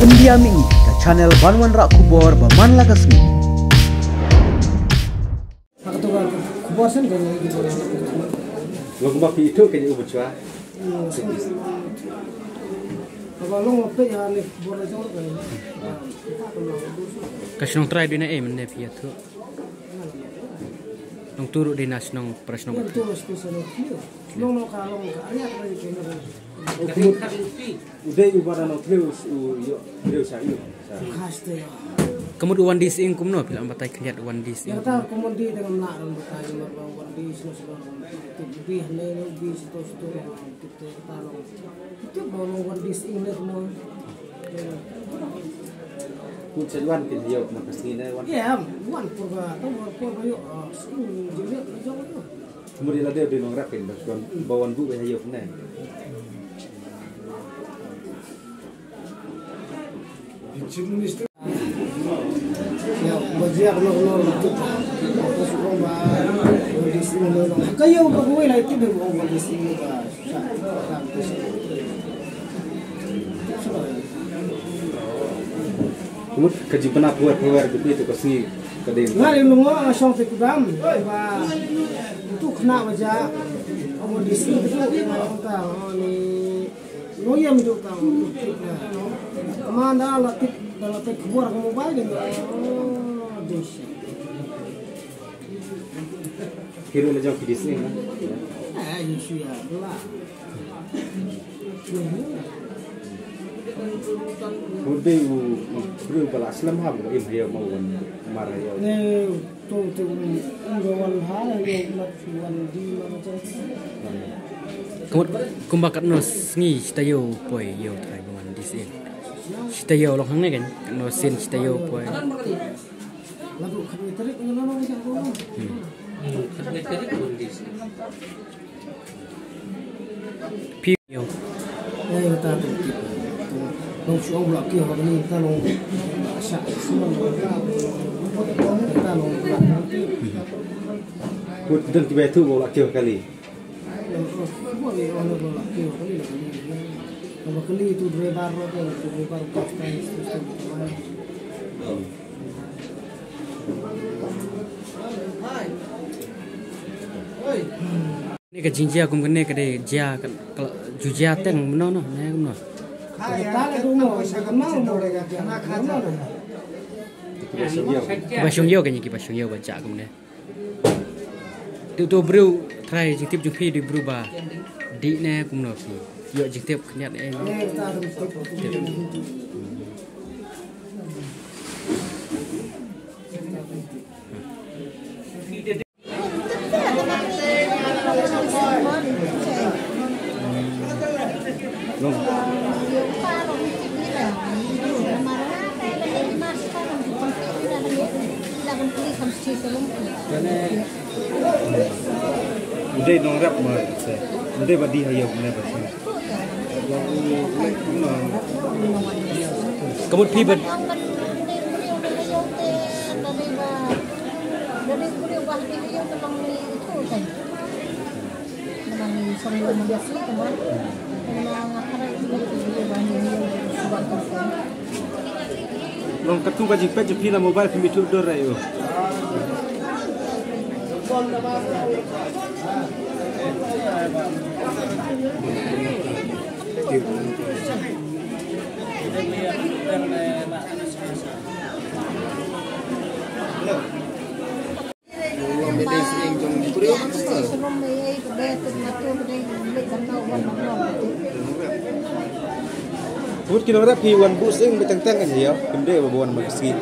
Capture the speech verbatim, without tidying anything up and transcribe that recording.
India Mini, ka channel ban wanrah khubor ba man la ka sngi. Haka tu ka khubor sen ka ni. Long ba phi itu ka ni u bachwa. Ka ba long pe ya ni khubor la jong ka ni. Ka shnong trai dina em ne phi atu. Nong turu dina shnong pra shnong. Nong turu shnong shnong. Nong nong ka long ka area ka ni. Ude u ba na nong tlew u yo tlew sa yu. Kaste. Kamut u wan dis ing kumno phi la batai khliat u wan dis ing. Ya ta kumut di dengan nak ran batai ma ba wan dis no sebab tu bi ne no bi situ situ tu ta long. Tu ba long wan dis ing ne kumno. Kun se wan kin yo ma kasni ne wan. Ya wan purba tu wan purba yo. Sing jilid jong tu. Kemudian ada di nong rapin ba wan bu ya yo ne. Ya, ba jia kano kano rutuk. Aku suka ba, ba di sini lo. Kayo ba kuwi lah itu ba, ba di sini ba. Mut ka jingpynap pyrwer pyrwer gitu itu ka sngi ka dei. Nga lim ngo shong te kudam ba tu kena ba ja. Ba di sini tu ta ni. Lo yam duk tang. Manda la tip, da la tip khubor ka mobile ni. Oh, dusha. Kiri la jong ki dis ni. Ah, you see ya, la. Ude u bru bala slam ha bu im ya mau wan mar ya. Kumba katno sngi shi taïew poi ïew trai ba wan dis in. Shi taïew long hangne kan katno sien shi taïew poi. Phi ïew. Ngai kata tu. Long shu ong blak kiw ha kani kata long. Sha shu ong blak. Kata long blak. Put dun kiba tu blak kiw kali. Long shu ong blak kiw kali la kali. Kaba kali tu driver ro tu driver kaftan tu tu. Ni ka jingjia kum kane ka dei jia ka, ka ju jia teng mano no ne mano. Ba shong ïew kane ki ba shong ïew ba ja kum ne. Tu tu briew trai jingtip jong phi dei briew ba dih ne kumno phi. Ïoh jingtip khyndiat ne. Ude nong rap ma se. Ude ba di ha ïew ne ba se. Ka mut phi ba. Long katu ka jingpet jong phi na mobile phi mithuh dur ai u. Put ki nongrep ki wan buh sing ba teng teng kan ïa, kim dei ba wan ma ka sngi.